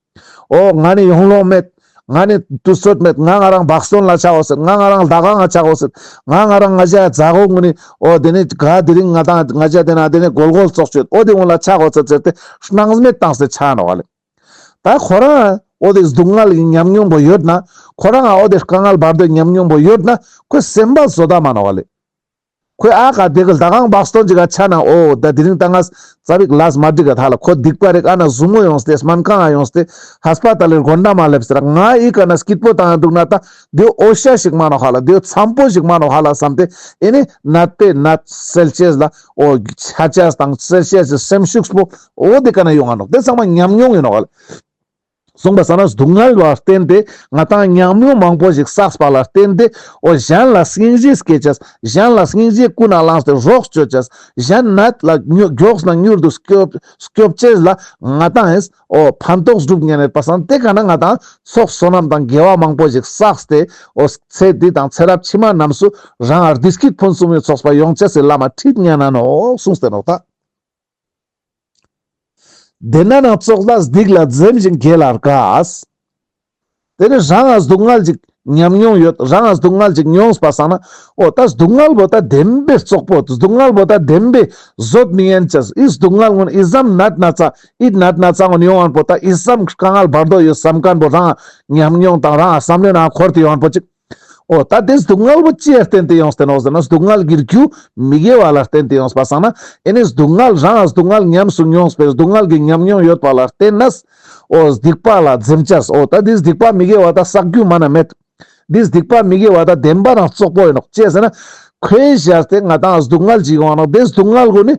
འོ་ང་ནི་ཡོང་ལོང་མེད། ང་ནི་དུས་ཚོད་མེད། ང་ང་རང་བག་སྟོན་ལ་ཆ་འོ་ཟེར། ང་ང་རང་ལྟ་གང་ང་ཆ་འོ་ཟེར། ང་ང་རང་ང་ཅག་མཛའ་བོ་ངུ་ནི་འོ་དེ་ནི་ག་དེ་རིང་ང་ཏང་ང་ཅག་དེ་ན་དེ་ནི་གོལ་གོལ་ཙོགས་ཅོད་འོ་དེ་ངུ་ལ་ཆ་འོ་ཟེར་ཟེར་ཏེ་སྣང་མེད་བཏང་སྟེ་ཆ་ནོག་ལེ། ད་ཁོ་རང་འོ་དེ་སྡུག་བསྔལ་གྱི་ཉམས་མྱོང་པོ་ཡོད་ན་ཁོ་རང་འོ་དེ་དཀའ་ངལ་བར་དོའི་ཉམས་མྱོང་པོ་ཡོད་ན་ཁོའི་སེམས་པ་བཟོ་ད་མ་ནོག་ལེ། ཁོས་ཨ་ཀ་དེ་གི་ད་གང་བག་སྟོན་ཅིག་ག་ཆ་ན་འོ་ད་དེ་རིང་ད་ང་ཙ་པིག་ལས་མ་འགྲིག་ག་ད་ལ་ཁོ་སྡིག་པ་རིག་ཨ་ན་ཟུ་མོ་ཡོངས་ཏེ་སྨན་ཁང་ང་ཡོངས་ཏེ་ཧས་པ་ཏལ་ལེར་དགོན་ན་མ་སླེབས་ཟེར་ང་ཨི་ཀ་ན་སྐྱིད་པོ་བཏང་ཡ་འདུག་ན་ད་དེ་འོ་ཤ་ཞིག་མ་ནོག་ཧ་ལ་དེ་འཚམ་པོ་ཞིག་མ་ནོག་ཧ་ལ་བསམ་སྟེ་ཨེ་ནི་ནད་པའི་ནད་སེལ་ཅེས་ལ་འོ་ཆ་ཅེས་དང་སེལ་ཅེས་སི་སེམས་ཤུགས་པོ་འོ་དེ་ཀ་ན་ཡོང་ང་ནོག་དེ་ཚང་མ་ཉམས་མྱོང་ཡིན་ནོག་ཧ་ལ། གསུངས་པ་སང་ན་སྡུག་བསྔལ་བ་བརྟེན་ཏེ་ང་ཏང་ཉམས་མྱོང་མང་པོ་ཞིག་བསགས་པ་ལ་བརྟེན་ཏེ་འོ་གཞན་ལ་སྙིང་རྗེ་སྐྱེ་ཅེས། གཞན་ལ་སྙིང་རྗེ་ཀུན་ནས་བླངས་ཏེ་རོགས་བཅོ་ཅེས། གཞན་ནད་ལ་མགྱོགས་ན་མྱུར་དུ་སྐྱོབ་སྐྱོབ་ཅེས་ལ་ང་ཏང་ཨེས་འོ་ཕན་ཐོགས་སྒྲུབ་ཉན་ཡོད་པ་སང་དེ་ཀ་ན་ང་ཏང་ཚོགས་བསོད་ནམས་དང་དགེ་བ་མང་པོ་ཞིག་བསགས་ཏེ་འོ་ཚེ་འདི་དང་ཚེ་རབས་ཕྱི་མ་རྣམས་སུ་རང་ང་བདེ་སྐྱིད་ཕུན་སུམ་ཚོགས་པ་ཡོང་ཅེས་སི་ལམ་མ་ཁྲིད་ཉན་ན་ནོག་གསུངས་ཏེ་ནོག་ད། དེ་ན་ནང་ཙོགས་ལ་སྡིག་ལ་འཛེམ་ཞིང་དགེ་ལ་དགའ། དེ་ནི་རང་ང་སྡུག་བསྔལ་ཅིག་ཉམས་མྱོང་ཡོད། རང་ང་སྡུག་བསྔལ་ཅིག་མྱོངས་པ་སང་ན་འོ་ད་སྡུག་བསྔལ་བོ་ད་བདེན་པའི་བཙོག་པོ་སྡུག་བསྔལ་བོ་ད་བདེན་པའི་བཟོད་མི་ཉན་ཅེས་ཨི་སྡུག་བསྔལ་ངོ་ནི་ཨི་ཙམ་ནད་ན་ཚ་ཨི་ནད་ན་ཚ་ངོ་ནི་ཡོང་ངན་པོ་ད་ཨི་ཙམ་དཀའ་ངལ་བར་དོ་ཡོད་བསམ་མཁན་པོ་རང་ང་ཉམས་མྱོང་དང་རང་ང་བསམ་བློའི་ནང་འཁོར་ཏེ་ཡོང་ངན་པོ་ཅིག་འོ་ད་དེ་སྡུག་བསྔལ་བོ་ཅི་ཡ་བརྟེན་ཏེ་ཡོངས་ཏེ་ནོག་ཟེར་ན་སྡུག་བསྔལ་གྱི་རྒྱུ་མི་དགེ་བ་ལ་བརྟེན་ཏེ་ཡོངས་པ་སང་ན་ཨེ་ནི་སྡུག་བསྔལ་རང་ང་སྡུག་བསྔལ་ཉམས་སུ་མྱོངས་པའི་སྡུག་བསྔལ་གྱི་ཉམས་མྱོང་ཡོད་པ་ལ་བརྟེན་ནས་འོ་སྡིག་པ་ལ་འཛེམ་ཅེས། འོ་ད་དེ་སྡིག་པ་མི་དགེ་བ་ད་བསགས་རྒྱུ་མ་ན་མེད། དེ་སྡིག་པ་མི་དགེ་བ་ད་བདེན་པ་རང་བཙོག་པོ་ཡིན་ནོག་ཅི་ཟེར་ན་ཁོའི་ཞར་ཏེ་ང་ཏང་སྡུག་བསྔལ་ཅིག་ཡོང་ནོག་དེ་སྡུག་བསྔལ་གོ་ནི་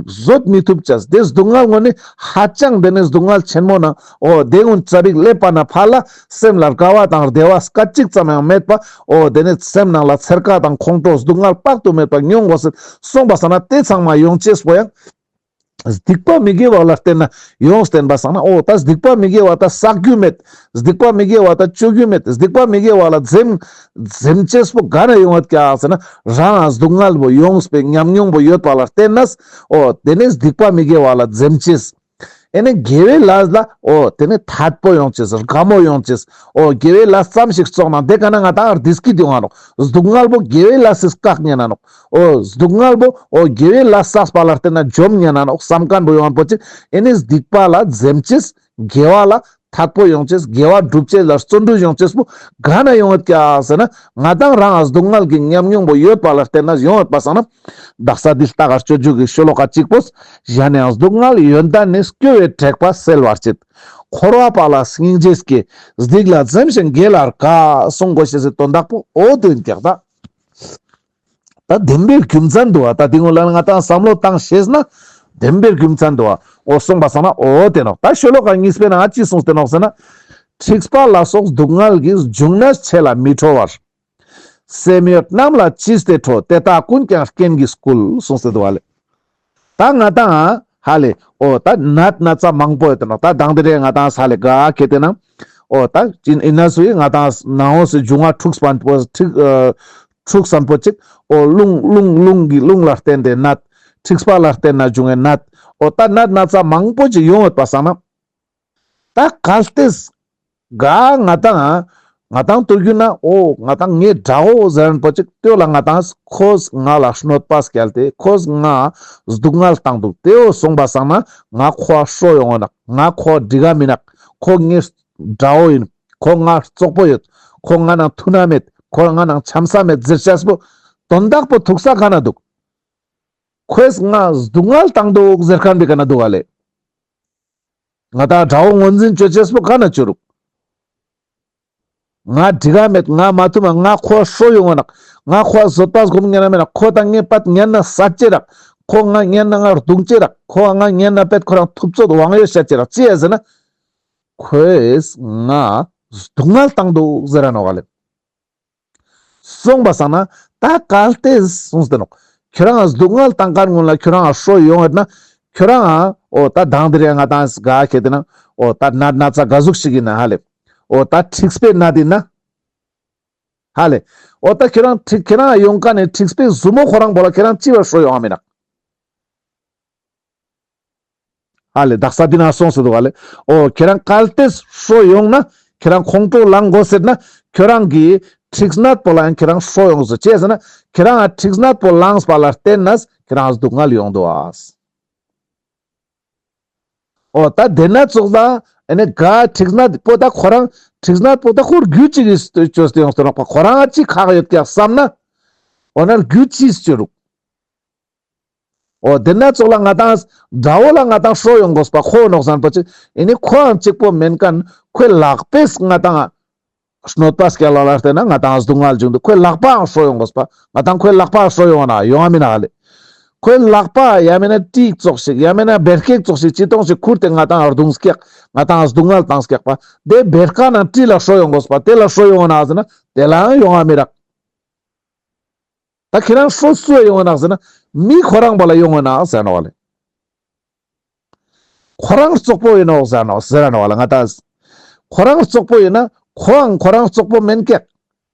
བཟོད་མི་ཐུབ་ཅེས། དེ་སྡུག་བསྔལ་གོ་ནི་ཧ་ཅང་དེ་ནི་སྡུག་བསྔལ་ཆེན་མོ་ན་འོ་དེ་ཀུན་ཙ་པིག་སླེབས་པ་ན་ཕར་ལ་སེམས་ལ་དགའ་བ་དང་བདེ་བ་སྐད་ཅིག་ཙམ་ཡང་མེད་པ། འོ་དེ་ནི་སེམས་ནང་ལ་འཚེར་ཁ་དང་ཁོང་ཁྲོ་སྡུག་བསྔལ་དཔག་ཏུ་མེད་པ་མྱོང་དགོས་ཟེར་གསུངས་པ་སང་ན་དེ་ཚང་མ་ཡོང་ཅེས་པོ་ཡང་སྡིག་པ་མི་དགེ་བ་ལ་བརྟེན་ན་ཡོངས་བསྟན་པ་སང་ན་འོ་ད་སྡིག་པ་མི་དགེ་བ་ད་བསགས་རྒྱུ་མེད། སྡིག་པ་མི་དགེ་བ་ད་བཅོ་རྒྱུ་མེད། སྡིག་པ་མི་དགེ་བ་ལ་འཛེམ་འཛེམ་ཅེས་པོ་ག་ན་ཡོང་ངད་ཀྱག་ཟེར་ན་རང་ང་སྡུག་བསྔལ་བོ་ཡོངས་པའི་ཉམས་མྱོང་བོ་ཡོད་པ་ལ་བརྟེན་ནས་འོ་དེ་ནི་སྡིག་པ་མི་དགེ་བ་ལ་འཛེམ་ཅེས། ཨེ་ནི་དགེ་བའི་ལས་ལ་འོ་དེ་ནི་ཐད་པོ་ཡོང་ཅེས་དགའ་མོ་ཡོང་ཅེས། འོ་དགེ་བའི་ལས་ཙམ་ཞིག་བཙོག་ན་དེ་ཀ་ན་ང་ཏང་བདེ་སྐྱིད་ཡོང་ང་ནོག་སྡུག་བསྔལ་བོ་དགེ་བའི་ལས་སི་བཀག་ཉན་ན་ནོག་འོ་སྡུག་བསྔལ་བོ་འོ་དགེ་བའི་ལས་བསགས་པ་ལ་བརྟེན་ན་འཇོམས་ཉན་ན་ནོག་བསམ་མཁན་བོ་ཡོང་ངན་པོ་ཅིག་ཨེ་ནི་སྡིག་པ་ལ་འཛེམ་ཅེས། དགེ་བ་ལ་ཐད་པོ་ཡོང་ཅེས། དགེ་བ་སྒྲུབ་ཅེས་ལ་བརྩོན་འགྲུས་ཡོང་ཅེས་པོ་ག་ན་ཡོང་ངད་ཀྱག་ཟེར་ན་ང་ཏང་རང་ང་སྡུག་བསྔལ་གྱི་ཉམས་མྱོང་བོ་ཡོད་པ་ལ་བརྟེན་ན་ཡོང་ངད་པ་སང་ན། དག་ས་འདི་ལྟ་གར་སྤྱོད་འཇུག་གི་ཤོ་ལོ་ཀ་གཅིག་པོས་གཞན་ཡང་སྡུག་བསྔལ་ཡོན་ཏན་ནི། སྐྱོ་བའི་དྲེགས་པ་སེལ་བར་བྱེད། འཁོར་བ་པ་ལ་སྙིང་རྗེ་སྐྱེ། སྡིག་ལ་འཛེམ་ཞིང་དགེ་ལ་དགའ། གསུང་དགོས་ཤེས་སི་དོན་དག་པོ་འོ་དེ་ཡིན་ཀྱག་ད། ད་བདེན་པའི་རྒྱུ་མཚན་འདུག་བ། ད་དེ་ངོ་ལ་ང་ཏང་བསམ་བློ་བཏང་ཤེས་ན་བདེན་པའི་རྒྱུ་མཚན་འདུག་བ། འོ་གསུངས་པ་སང་ན་འོ་དེ་ནོག་ད་ཤོ་ལོ་ཀ་གཉིས་པའི་ནང་ཅི་གསུངས་ཏེ་ནོག་ཟེར་ན། འཁྲིག་པ་ལ་སོགས་སྡུག་བསྔལ་གྱིས། འབྱུང་གནས་ཆེ་ལ་མི་ཁྲོ་བར། སེམས་ཡོད་རྣམས་ལ་ཅི་སྟེ་ཁྲོ། དེ་དག་ཀུན་ཀྱང་རྐྱེན་གྱིས་བསྐུལ། གསུངས་ཏེ་འདུག་ལེ། ད་ང་དང་ཧ་ལེ་འོ་ད་ནད་ན་ཚ་མང་པོ་ཡོད་ནོག། ད་དང་དེ་རིང་ང་དང་ཧ་ལེ་ག་ཁེ་ཏེ་ན་འོ་ད་ཨིན་ན་སུའི་ང་དང་ནང་འོ་སི་འབྱུང་བ་འཁྲུགས་པ་འཁྲུགས་འཁྲུགས་སམ་པོ་ཅིག། འོ་རླུང་རླུང་རླུང་གི་རླུང་ལ་བརྟེན་ཏེ་ནད། འཁྲིག་པ་ལ་བརྟེན་ན་འབྱུང་བའི་ནད། འོ་ད་ནད་ན་ཚ་མང་པོ་ཅིག་ཡོང་ཡོད་པ་སང་ན། ད་གལ་ཏེ་ག་ང་དང་ང་དང་དུ་རྒྱུ་ན་འོ་ང་དང་ངའི་དགྲ་བོ་ཟེར་མཁན་པོ་ཅིག་དེ་ལ་ང་དང་ཁོས་ང་ལ་གནོད་པ་སྐྱལ་ཏེ་ཁོས་ང་སྡུག་བསྔལ་བཏང་འདུག། དེ་འོ་སོང་པ་སང་ན་ང་ཁོ་ཧྲོ་ཡོང་ངོ་ནོག། ང་ཁོ་འགྲིག་ག་མི་ནོག། ཁོ་ངའི་དགྲ་བོ་ཡིན། ཁོ་ང་ན་རྩོག་པོ་ཡོད། ཁོ་ང་ན་མཐུན་ན་མེད། ཁོ་ང་ན་འཆམ་ས་མེད་ཟེར་ཅེས་པོ་དོན་དག་པོ་ཐུག་ས་ག་ན་འདུག། ཁོས་ང་སྡུག་བསྔལ་བཏང་འདུག་ཟེར་མཁན་པོའི་ག་ན་འདུག་ལེ། ང་དང་དགྲ་བོ་ངོས་འཛིན་ཅོ་ཅེས་པོ་ག་ན་ཅོ་རུག། ང་འགྲིག་ག་མེད། ང་མ་མཐུན་མ། ང་ཁོ་ཧྲོ་ཡོང་ངོ་ནོག། ང་ཁོ་བཟོད་པ་སྒོམ་ཉན་ན་མེད་ནོག། ཁོ་དང་ངའི་བར་ཉན་ན་ཟ་ཅེས་རག། ཁོ་ང་ཉན་ན་ང་རྡུང་ཅེས་རག། ཁོ་ང་ཉན་ན་བེད་ཁོ་རང་ཐུབ་ཚོད་དབང་ཡོད་བཤད་ཅེས་རག། ཅི་ཡ་ཟེར་ན། ཁོས་ང་སྡུག་བསྔལ་བཏང་འདུག་ཟེར་ར་ནོག་ལེ། སོང་པ་སང་ན་ད་གལ་ཏེ་གསུངས་ཏེ་ནོག། ཁྱོད་རང་སྡུག་བསྔལ་བཏང་མཁན་ཀུན་ལ་ཁྱོད་རང་ཧྲོ་ཡོང་ཡོད་ན། ཁྱོད་རང་འོ་ད་དང་དེ་རིང་ང་དང་ག་ཁེ་ཏེ་ན་འོ་ད་ནད་ན་ཚ་ག་ཟུག་ཞིག་ཡིན་ན་ཧ་ལེ། འོ་ད་འཁྲིག་པའི་ནད་ཡིན་ན་ཧ་ལེ། འོ་ད་ཁྱོད་རང་འཁྲིག་ཁྱོད་རང་ཡོང་མཁན་ནི་འཁྲིག་པའི་ཟུར་མོ་ཁོ་རང་པོ་ལ་ཁྱོད་རང་ཅི་བ་ཧྲོ་ཡོང་ང་མི་ནོག། ཧ་ལེ་དག་ས་འདི་ན་སོང་ཟེར་འདུག་ཧ་ལེ། འོ་ཁྱེད་རང་གལ་ཏེ་ཧྲོ་ཡོང་ན་ཁྱེད་རང་ཁོང་ཁྲོ་ལངས་དགོས་ཟེར་ན་ཁྱོད་རང་གི་འཁྲིག་ནད་པོ་ལ་ཡང་ཁྱེད་རང་ཧྲོ་ཡོང་ཟེར་ཅི་ཟེར་ན་ཁྱེད་རང་འཁྲིག་ནད་པོ་ལངས་པ་ལ་བརྟེན་ནས་ཁྱེད་རང་སྡུག་བསྔལ་ཡོང་འདུག་ཨ། འོ་ད་དེ་ན་ཙོགས་ལ་ཨེ་ནི་ག་འཁྲིག་ནད་པོ་ད་ཁོ་རང་འཁྲིག་ནད་པོ་ད་ཁོ་རྒྱུ་ཅིག་གིས་བཅོས་ཏེ་ཡོང་སྟེ་ནོག་པ། ཁོ་རང་ཅི་ཁག་ཡོད་ཀྱག་བསམ་ན་འོ་ན་རྒྱུ་ཅིས་བཅོས་རུག། འོ་དེ་ན་ཙོགས་ལ་ང་དང་དགྲ་བོ་ལ་ང་དང་ཧྲོ་ཡོང་དགོས་པ་ཁོ་ནོག་ཟེར་མཁན་པོ་ཅིག། ཨེ་ནི་ཁོའང་གཅིག་པོ་མེན་མཁན་ཁོའི་ལག་པས་ང་དང་གནོད་པ་སྐྱལ་བ་ལ་བརྟེན་ན་ང་དང་སྡུག་བསྔལ་འབྱུང་འདུག། ཁོའི་ལག་པའང་ཧྲོ་ཡོང་དགོས་པ། ང་དང་ཁོའི་ལག་པ་ཧྲོ་ཡོང་ང་ན་ཡོང་ང་མི་ན་ཧ་ལེ། ཁོའི་ལག་པ་ཡང་མེན་ན་གྲི་ཙོགས་ཤིག་ཡང་མེན་ན་བེར་ཀ་ཙོགས་ཤིག་ཅི་ཏོང་ཞིག་ཁུར་ཏེ་ང་དང་རྡུང་སྐྱག། ང་དང་སྡུག་བསྔལ་བཏང་སྐྱག་པ། དེ་བེར་ཀ་ནང་གྲི་ལ་ཧྲོ་ཡོང་དགོས་པ། དེ་ལ་ཧྲོ་ཡོང་ང་ན་ཟེར་ན་དེ་ལའང་ཡོང་ང་མི་རག། ད་ཁྱེད་རང་ཧྲོ་སུ་ཡོང་ང་ནོག་ཟེར་ན་མི་ཁོ་རང་པོ་ལ་ཡོང་ང་ནོག་ཟེར་ནོག་ལེ། ཁོ་རང་རྩོག་པོ་ཡིན་ནོག་ཟེར་ནོག་ཟེར་ནོག་ལེ། ང་ད་ཁོ་རང་རྩོག་པོ་ཡིན་ན་ཁོའང་ཁོ་རང་རྩོག་པོ་མེན་ཀྱག།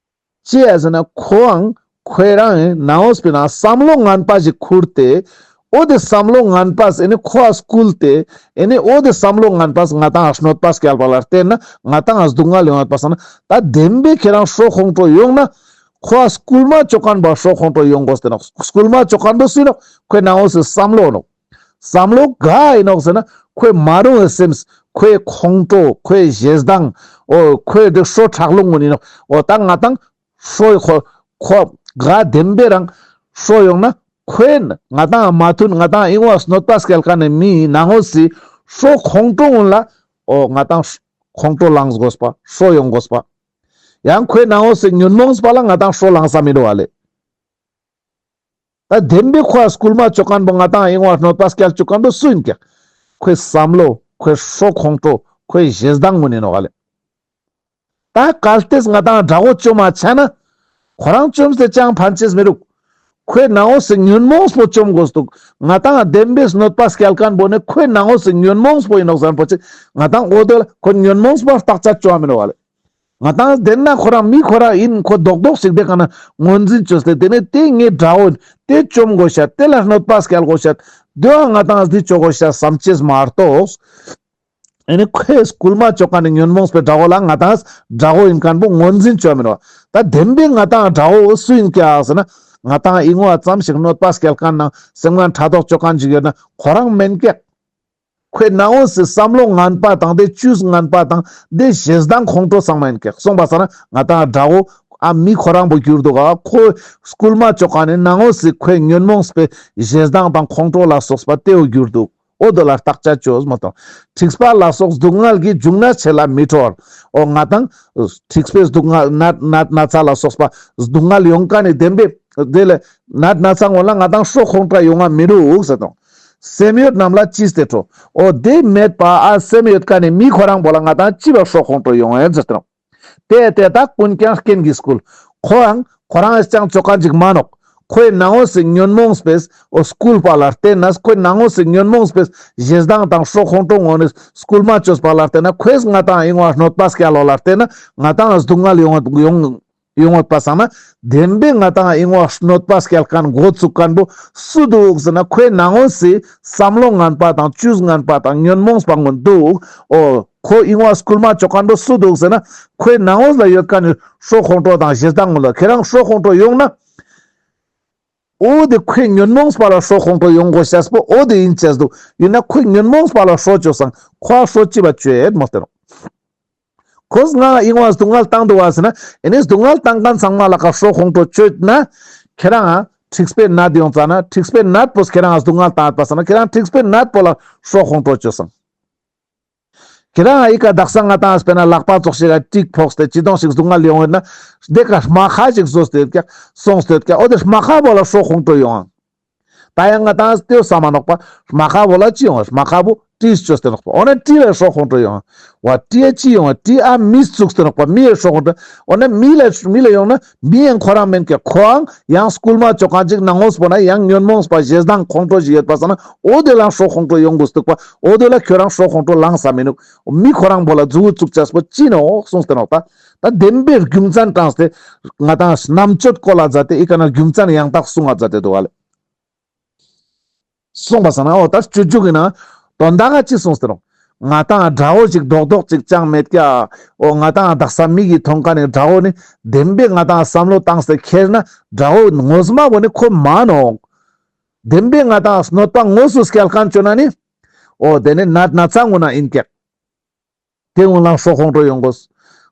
ཅི་ཡ་ཟེར་ན་ཁོའང་ཁོ་རང་ནང་འོས་པའི་ནང་བསམ་བློ་ངན་པ་ཞིག་ཁུར་ཏེ་འོ་དེ་བསམ་བློ་ངན་པ་ཨེ་ནི་ཁོ་ཨ་སྐུལ་ཏེ་ཨེ་ནི་འོ་དེ་བསམ་བློ་ངན་པ་ང་དང་ཨ་གནོད་པ་སྐྱལ་བ་ལ་བརྟེན་ན་ང་དང་ཨ་སྡུག་བསྔལ་ཡོང་ཡོད་པ་སང་ན་ད་བདེན་པའི་ཁྱེད་རང་ཧྲོ་ཁོང་ཁྲོ་ཡོང་ན། ཁོ་ཨ་སྐུལ་མ་ཅོ་མཁན་པོ་ཧྲོ་ཁོང་ཁྲོ་ཡོང་དགོས་ཏེ་ནོག། སྐུལ་མ་ཅོ་མཁན་པོ་སུ་ནོག། ཁོའི་ནང་འོས་སི་བསམ་བློ་ནོག། བསམ་བློ་ག་ཡིན་ནོག་ཟེར་ན་ཁོའི་མ་རུངས་སི་སེམས། ཁོའི་ཁོང་ཁྲོ། ཁོའི་ཞེ་སྡང་། འོ་ཁོའི་དེ་ཧྲོ་ཁྲག་རླུང་ངུན་ཡིན་ནོག། འོ་ད་ང་དང་ཧྲོ་ཁོ་ཁོ་ག་བདེན་པའི་རང་ཧྲོ་ཡོང་ན་ཁོའི་ང་དང་མ་མཐུན་ང་དང་ཨིན་བ་གནོད་པ་སྐྱལ་མཁན་ནི་མིའི་ནང་འོས་སི་ཧྲོ་ཁོང་ཁྲོ་ངུན་ལ་འོ་ང་དང་ཁོང་ཁྲོ་ལངས་དགོས་པ། ཧྲོ་ཡོང་དགོས་པ། ཡང་ཁོའི་ནང་འོས་སི་ཉོན་མོངས་པ་ལ་ང་དང་ཧྲོ་ལངས་ས་མི་འདུག་ཨ་ལེ། ད་བདེན་པའི་ཁོ་ཨ་སྐུལ་མ་ཅོ་མཁན་པོ་ང་དང་ཨིན་བ་གནོད་པ་སྐྱལ་ཅོ་མཁན་པོ་སུ་ཡིན་ཀྱག། ཁོའི་བསམ་བློ། ཁོའི་ཧྲོ་ཁོང་ཁྲོ། ཁོའི་ཞེ་སྡང་ངུན་ཡིན་ནོག་ཨ་ལེ། ད་གལ་ཏེ་ང་དང་དགྲ་བོ་ཅོ་མ་ཆ་ན་ཁོ་རང་ཅོམ་སྟེ་ཅང་ཕན་ཅེས་མི་རུག། ཁོའི་ནང་འོས་སི་ཉོན་མོངས་པོ་ཅོམ་དགོས་འདུག། ང་དང་བདེན་པའི་གནོད་པ་སྐྱལ་མཁན་པོ་ནི་ཁོའི་ནང་འོས་སི་ཉོན་མོངས་པོ་ཡིན་ནོག་ཟེར་མཁན་པོ་ཅིག། ང་དང་འོ་དེ་ལ་ཁོ་ཉོན་མོངས་པ་བརྟག་དཔྱད་ཅོ་བ་མི་རུག་ཨ་ལེ། ང་དང་དེ་ན་ཁོ་རང་མི་ཁོ་རང་ཡིན་ཁོ་རྡོག་རྡོག་ཞིག་དེ་ག་ན་ངོས་འཛིན་ཅོས་ཏེ་དེ་ནས་དེ་ངའི་དགྲ་བོ་ཡིན། དེ་ཅོམ་དགོས་ཤད། དེ་ལ་གནོད་པ་སྐྱལ་དགོས་ཤད། དེ་བ་ང་དང་འདི་ཅོ་དགོས་ཤད་བསམ་ཅེས་མ་གཏོགས། ཨེ་ནི་ཁོས་སྐུལ་མ་ཅོ་མཁན་ནི་ཉོན་མོངས་པའི་དགྲ་བོ་ལ་ང་དང་དགྲ་བོ་ཡིན་མཁན་པོ་ངོས་འཛིན་ཅོ་མི་རུག། ད་བདེན་པའི་ང་དང་དགྲ་བོ་སུ་ཡིན་ཀྱག་ཟེར་ན་ང་དང་ཨིན་བ་ཙམ་ཞིག་གནོད་པ་སྐྱལ་མཁན་ནང་སེམས་ངན་ཕྲག་དོག་ཅོ་མཁན་ཅིག་ཡོད་ན་ཁོ་རང་མེན་ཀྱག། ཁོའི་ནང་འོས་སི་བསམ་བློ་ངན་པ་དང་དེ་ཅུས་ངན་པ་དང་དེ་ཞེ་སྡང་ཁོང་ཁྲོ་ཚང་མ་ཡིན་ཀྱག། སོང་པ་སང་ན་ང་དང་དགྲ་བོ་ཨ་མི་ཁོ་རང་པོ་གྱུར་འདུག་ག། ཁོ་སྐུལ་མ་ཅོ་མཁན་ནི་ནང་འོས་སི་ཁོའི་ཉོན་མོངས་པའི་ཞེ་སྡང་དང་ཁོང་ཁྲོ་ལ་སོགས་པ་དེ་བོ་གྱུར་འདུག། འོ་དེ་ལ་བརྟག་དཔྱད་ཅོས་མ་གཏོང་། འཁྲིག་པ་ལ་སོགས་སྡུག་བསྔལ་གྱིས། འབྱུང་གནས་ཆེ་ལ་མི་ཁྲོ་བར། འོ་ང་དང་འཁྲིག་པའི་སྡུག་བསྔལ་ནད་ནད་ན་ཚ་ལ་སོགས་པ་སྡུག་བསྔལ་ཡོང་མཁན་ནི་བདེན་པའི་དེ་ལ་ནད་ན་ཚ་ངོ་ལ་ང་དང་ཧྲོ་ཁོང་ཁྲོ་ཡོང་ང་མི་རུག་ཟེར་དང་། སེམས་ཡོད་རྣམས་ལ་ཅི་སྟེ་ཁྲོ། འོ་དེ་མེད་པ་ཨ་སེམས་ཡོད་མཁན་ནི་མི་ཁོ་རང་པོ་ལ་ང་ཏང་ཅི་བ་སྲོག་ཁོང་ཁྲོ་ཡོང་ཡིན་ཟེར་ཏེ་ནོག། དེ་དེ་ད་ཀུན་ཀྱང་རྐྱེན་གྱིས་བསྐུལ། ཁོའང་ཁོ་རང་ཨེ་ཅང་ཅོ་མཁན་ཅིག་མ་ནོག། ཁོའི་ནང་ངོས་སི་ཉོན་མོངས་པས་འོ་བསྐུལ་བ་ལ་བརྟེན་ནས་ཁོའི་ནང་ངོས་སི་ཉོན་མོངས་པས་ཞེ་སྡང་དང་སྲོག་ཁོང་ཁྲོ་ངོ་ནས་བསྐུལ་མ་བཅོས་པ་ལ་བརྟེན་ན་ཁོས་ང་ཏང་ཨིན་བ་གནོད་པ་སྐྱལ་ལོ་ལ་བརྟེན་ན་ང་ཏང་སྡུག་བསྔལ་ཡོང་ཡོང་ཡོང་བ་སང་ན་བདེན་པའི་ང་ཏང་ཨིན་བ་གནོད་པ་སྐྱལ་མཁན་འགོ་བཙུགས་མཁན་པོ་སུ་འདུག་ཟེར་ན་ཁོའི་ནང་ངོས་སི་བསམ་བློ་ངན་པ་དང་བཅུས་ངན་པ་དང་ཉོན་མོངས་པ་ངོ་འདུག། འོ་ཁོ་ཨིན་བ་བསྐུལ་མ་བཅོ་མཁན་པོ་སུ་འདུག་ཟེར་ན་ཁོའི་ནང་ངོས་ལ་ཡོད་མཁན་ནི་སྲོག་ཁོང་ཁྲོ་དང་ཞེ་སྡང་ངོ་ལ་ཁྱེད་རང་སྲོག་ཁོང་ཁྲོ་ཡོང་ན། འོ་དེ་ཁོའི་ཉོན་མོངས་པ་ལ་སྲོག་ཁོང་ཁྲོ་ཡོང་དགོས་ཤེས་པོ་འོ་དེ་ཡིན་ཅེས་འདུག། ཡིན་ན་ཁོའི་ཉོན་མོངས་པ་ལ་སྲོག་བཅོས་སང་ཁོ་ཨ་སྲོག་ཅི་བ་བཅོས་ཡོད་མོ་སྟེ་ནོག། ཁོས་ང་ཨིན་བ་སྡུག་བསྔལ་བཏང་འདུག་བ་ཟེར་ན་ཨེ་ནི་སྡུག་བསྔལ་བཏང་མཁན་ཚང་མ་ལ་ཁ་སྲོག་ཁོང་ཁྲོ་བཅོས་ན་ཁྱེད་རང་ཨ་འཁྲིག་པའི་ནད་ཡོང་ཙ་ན་འཁྲིག་པའི་ནད་པོས་ཁྱེད་རང་ཨ་སྡུག་བསྔལ་བཏང་ཡོད་པ་སང་ན་ཁྱེད་རང་འཁྲིག་པའི་ནད་པོ་ལ་སྲོག་ཁོང་ཁྲོ་བཅོས་སང་། ཁྱེད་རང་ཨི་ཀ་དག་ས་ང་ཏང་དཔེར་ན་ལག་པ་ཙོགས་ཤིག་ག་ཏིག་ཕོག་སྟེ་ཅི་དོང་ཞིག་སྡུག་བསྔལ་ཡོང་ཡོད་ན་དེ་ཀ་རྨ་ཁ་ཞིག་བཟོས་ཏེ་ཡོད་ཀྱག་སོང་སྟེ་ཡོད་ཀྱག། འོ་དེ་རྨ་ཁ་བོ་ལ་སྲོག་ཁོང་ཁྲོ་ཡོང་ཨང་། ད་ཡང་ང་ཏང་ལྟོས་ས་མ་ནོག་པ། རྨ་ཁ་བོ་ལ་ཅི་ཡོང་ཨང་། རྨ་ཁ་བོ་གྲི་བཅོས་ཏེ་ནོག་པ། འོ་ན་གྲི་ལ་སྲོག་ཁོང་ཁྲོ་ཡོང་ཨང་། བ་གྲི་ཡ་ཅི་ཡོང་ཨང་། གྲི་ཨ་མི་བཙུགས་ཏེ་ནོག་པ། མི་ཡ་སྲོག་ཁོང་ཁྲོ། འོ་ན་མི་ལ་མི་ལ་ཡོང་ན་མི་ཡང་ཁོ་རང་མེན་ཀྱག། ཁོའང་ཡང་སྐུལ་མ་བཅོ་མཁན་ཅིག་ནང་ངོས་པོ་ན་ཡང་ཉོན་མོངས་པ་ཞེ་སྡང་ཁོང་ཁྲོ་ཞིག་ཡོད་པ་སང་ན་འོ་དེ་ལའང་སྲོག་ཁོང་ཁྲོ་ཡོང་དགོས་འདུག་པ། འོ་དེ་ལ་ཁྱོད་རང་སྲོག་ཁོང་ཁྲོ་ལངས་ས་མི་ནུག། མི་ཁོ་རང་པོ་ལ་མཛུ་གུ་བཙུགས་ཅེས་པོ་ཅི་ནོག་གསུངས་ཏེ་ནོག། ད་ད་བདེན་པའི་རྒྱུ་མཚན་དྲངས་ཏེ་ང་ཏང་རྣམ་དཔྱོད་བཀོལ་ལ་མཛད་དེ་ཨི་ཀ་ན་རྒྱུ་མཚན་ཡང་དག་གསུང་ང་མཛད་དེ་འདུག་བ་ལེ། གསུངས་པ་སང་ན་འོ་ད་སྤྱོད་འཇུག་གི་ནང་དོན་དག་ག་ཅི་གསུངས་ཏེ་ནོག། ང་ཏང་དགྲ་བོ་ཅིག་རྡོག་རྡོག་ཅིག་ཅང་མེད་ཀྱག། འོ་ང་ཏང་དག་ས་མིག་གིས་མཐོང་མཁན་ནི་དགྲ་བོ་ནི་བདེན་པའི་ང་ཏང་བསམ་བློ་བཏང་སྟེ་ཁྱེར་ན་དགྲ་བོ་ངོ་མ་བོ་ནི་ཁོ་མ་ནོག། བདེན་པའི་ང་ཏང་གནོད་པ་དངོས་སུ་སྐྱལ་མཁན་བཅོ་ན་ནི། འོ་དེ་ནི་ནད་ན་ཚ་ངོ་ན་ཡིན་ཀྱག། དེ་ངོ་ལའང་སྲོག་ཁོང་ཁྲོ་ཡོང་དགོས།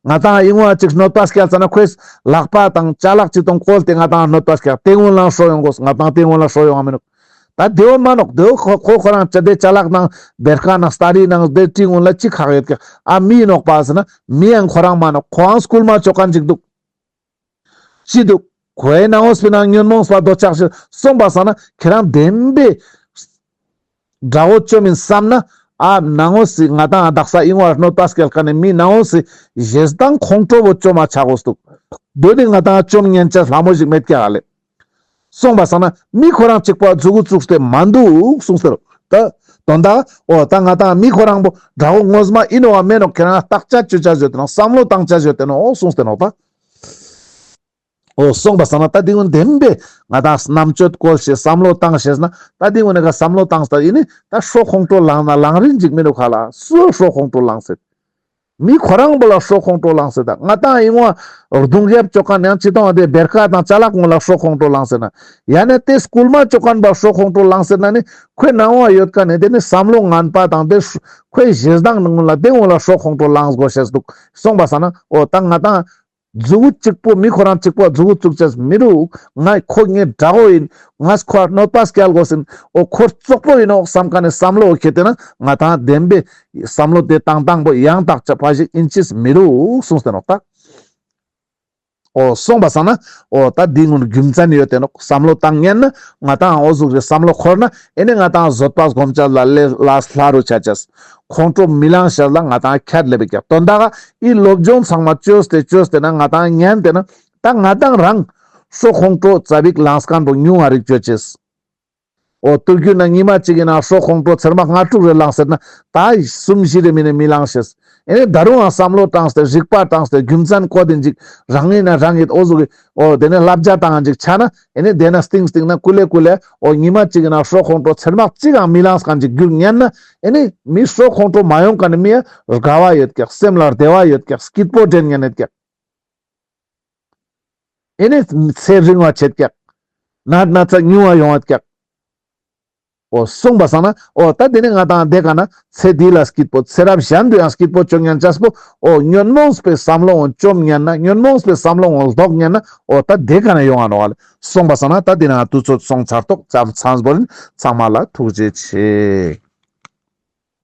ང་ཏང་ཨིན་བ་ཅིག་གནོད་པ་སྐྱལ་ཙ་ན་ཁོས་ལག་པ་དང་ཅ་ལག་ཅིག་དང་བཀོལ་ཏེ་ང་ཏང་གནོད་པ་སྐྱལ། དེ་ངོ་ལའང་སྲོག་ཡོང་དགོས། ང་ཏང་དེ་ངོ་ལ་སྲོག་ཡོང་ང་མི་ནུག། ད་དེ་བོ་མ་ནོག། དེ་བོ་ཁོ་ཁོ་ཁོ་རང་ཅ་དེ་ཅ་ལག་ནང་བེར་ཀ་ནང་སྟ་རི་ནང་དེ་གྲི་ངོ་ལ་ཅི་ཁག་ཡོད་ཀྱག། ཨ་མི་ནོག་པ་ཟེར་ན་མི་ཡང་ཁོ་རང་མ་ནོག། ཁོའང་སྐུལ་མ་བཅོ་མཁན་ཅིག་འདུག། ཅི་འདུག། ཁོའི་ནང་ངོས་པོའི་ནང་ཉོན་མོངས་པ་འདོད་ཆགས་ཞེ་སྡང་སོང་པ་སང་ན་ཁྱེད་རང་བདེན་པའི་དགྲ་བོ་བཅོམ་ཡིན་བསམ་ན་ཨ་ནང་ངོས་སི་ང་ཏང་དག་ས་ཨིན་བ་གནོད་པ་སྐྱལ་མཁན་ནི་མི་ནང་ངོས་སི་ཞེ་སྡང་ཁོང་ཁྲོ་བོ་བཅོམ་མ་ཆ་དགོས་འདུག། དོ་ནི་ང་ཏང་བཅོམ་ཉན་ཆ་ལྷ་མོ་ཞིག་མེད་ཀྱག་ཨ་ལེ། སོང་པ་སང་ན་མི་ཁོ་རང་གཅིག་པོ་མཛུ་གུ་བཙུགས་ཏེ་མ་འདུག་གསུངས་ཏེ་རོ། ད་དོན་དག་འོ་ད་ང་ཏང་མི་ཁོ་རང་པོ་དགྲ་བོ་ངོ་མ་ཨིན་ནོག་ག་མེན་ནོག་ཁྱེད་རང་བརྟག་དཔྱད་བཅོ་ཆ་བཅོས་ཏེ་ནོག། བསམ་བློ་བཏང་ཆ་བཅོས་ཏེ་ནོག་གསུངས་ཏེ་ནོག་ད། འོ་སོང་པ་སང་ན་ད་དེ་ཀུན་བདེན་པའི་ང་ཏང་རྣམ་དཔྱོད་བཀོལ་ཞེས་བསམ་བློ་བཏང་ཞེས་ན་ད་དེ་ཀུན་ནི་ཀ་བསམ་བློ་བཏང་སྟེ་ཨིན་ནི་ད་སྲོག་ཁོང་ཁྲོ་ལངས་ན་ལངས་རིན་ཅིག་མི་ནུག་ག་ལེ། སུ་སྲོག་ཁོང་ཁྲོ་ལངས་སེད། མི་ཁོ་རང་པོ་ལ་སྲོག་ཁོང་ཁྲོ་ལངས་སེད། ད་ང་ཏང་ཨིན་བ་རྡུང་རྒྱབ་བཅོ་མཁན་ཡང་ཅི་དང་དེ་བེར་ཀ་དང་ཅ་ལག་ཀུན་ལ་སྲོག་ཁོང་ཁྲོ་ལངས་སེད་ན། ཡང་ན་དེ་སྐུལ་མ་བཅོ་མཁན་པ་སྲོག་ཁོང་ཁྲོ་ལངས་སེད་ན་ནི་ཁོའི་ནང་བ་ཡོད་མཁན་ནི་དེ་ནི་བསམ་བློ་ངན་པ་དང་དེ་ཁོའི་ཞེ་སྡང་ནང་ལ་དེ་ཀུན་ལ་སྲོག་ཁོང་ཁྲོ་ལངས་དགོས་ཤེས་འདུག། སོང་པ་སང་ན་འོ་ད་ང་ཏང་མཛུ་གུ་གཅིག་པོ་མི་ཁོ་རང་གཅིག་པོ་མཛུ་གུ་བཙུགས་ཆ་མི་རུག། ང་ཁོ་ངའི་དགྲ་བོ་ཡིན། ང་ཁོ་གནོད་པ་སྐྱལ་དགོས་ཡིན། འོ་ཁོ་བཙོག་པོ་ཡིན་ནོག་བསམ་མཁན་ནི་བསམ་བློ་ཁྱེར་ཏེ་ན་ང་ཏང་བདེན་པའི་བསམ་བློ་དེ་བཏང་བཏང་པོ་ཡང་དག་ཅ་ཕ་ཞིག་ཨིན་ཅིས་མི་རུག་གསུངས་ཏེ་ནོག་ད། འོ་སོང་པ་སང་ན་འོ་ད་འདི་ཀུན་རྒྱུ་མཚན་ཡོད་དེ་ནོག། བསམ་བློ་བཏང་ཉན་ན་ང་ཏང་འོ་ཟུག་རེ་བསམ་བློ་འཁོར་ན་ཨེ་ནི་ང་ཏང་བཟོད་པ་སྒོམ་ཆ་ལ་ལས་ལ་ལྷ་རུ་ཆ་ཆས། ཁོང་ཁྲོ་མི་ལངས་ཤེས་ལ་ང་ཏང་ཁྱད་ལེབ་ཀྱག། དོན་དག་ཨི་སློབ་སྦྱོང་ཚང་མ་བཅོས་ཏེ་བཅོས་ཏེ་ན་ང་ཏང་ཉན་ཏེ་ན་ད་ང་ཏང་རང་སྲོག་ཁོང་ཁྲོ་ཙ་པིག་ལངས་མཁན་པོ་ཉུང་ང་རིག་བཅོ་ཆེས། འོ་དུས་རྒྱུན་ན་ཉི་མ་གཅིག་གི་ནང་སྲོག་ཁོང་ཁྲོ་ཚེར་མ་ལྔ་དྲུག་རེ་ལངས་སེད་ན་ད་གསུམ་བཞི་རེ་མིན་ནི་མི་ལངས་ཤེས། ཨེ་ནི་ད་རུང་ཡང་བསམ་བློ་བཏང་སྟེ་རིག་པ་བཏང་སྟེ་རྒྱུ་མཚན་བཀོད་དེ་འཇིག་རང་ཡིན་ན་རང་ཡིན་འོ་ཟུག་གི་འོ་དེ་ནས་བསླབ་བྱ་བཏང་འཇིག་ཆ་ན་ཨེ་ནི་དེ་ན་སྟིང་སྟིང་ན་ཀུ་ལེ་ཀུ་ལེ་འོ་ཉི་མ་གཅིག་གི་ནང་སྲོག་ཁོང་ཁྲོ་ཚེར་མ་གཅིག་ཡང་མི་ལངས་མཁན་ཅིག་རྒྱུག་ཉན་ན་ཨེ་ནི་མི་སྲོག་ཁོང་ཁྲོ་མ་ཡོང་མཁན་ནི་མི་ཡ་དགའ་བ་ཡོད་ཀྱག། སེམས་ལ་བདེ་བ་ཡོད་ཀྱག། སྐྱིད་པོ་དྲན་ཉན་ཡོད་ཀྱག། ཨེ་ནི་ཚེ་རིང་བ་བྱེད་ཀྱག། ནད་ན་ཚ་ཉུང་བ་ཡོང་བ་ཀྱག། འོ་སོང་པ་སང་ན་འོ་ད་དེ་ནི་ང་ཏང་དེ་ཀ་ན་ཚེ་འདི་ལ་སྐྱིད་པོ་ཚེ་རབས་གཞན་དུ་ཡང་སྐྱིད་པོ་བཅོ་ཉན་ཆས་པོ་འོ་ཉོན་མོངས་པའི་བསམ་བློ་འོ་བཅོམ་ཉན་ན་ཉོན་མོངས་པའི་བསམ་བློ་འོ་ལྡོག་ཉན་ན་འོ་ད་དེ་ཀ་ན་ཡོང་ང་ནོག་ལེ། སོང་པ་སང་ན་ད་དེ་ན་དུས་ཚོད་སོང་ཚར་ཏོག་ཙམ་ཚང་བོ་ལེན། ཚང་མ་ལ་ཐུགས་རྗེ་ཆེ།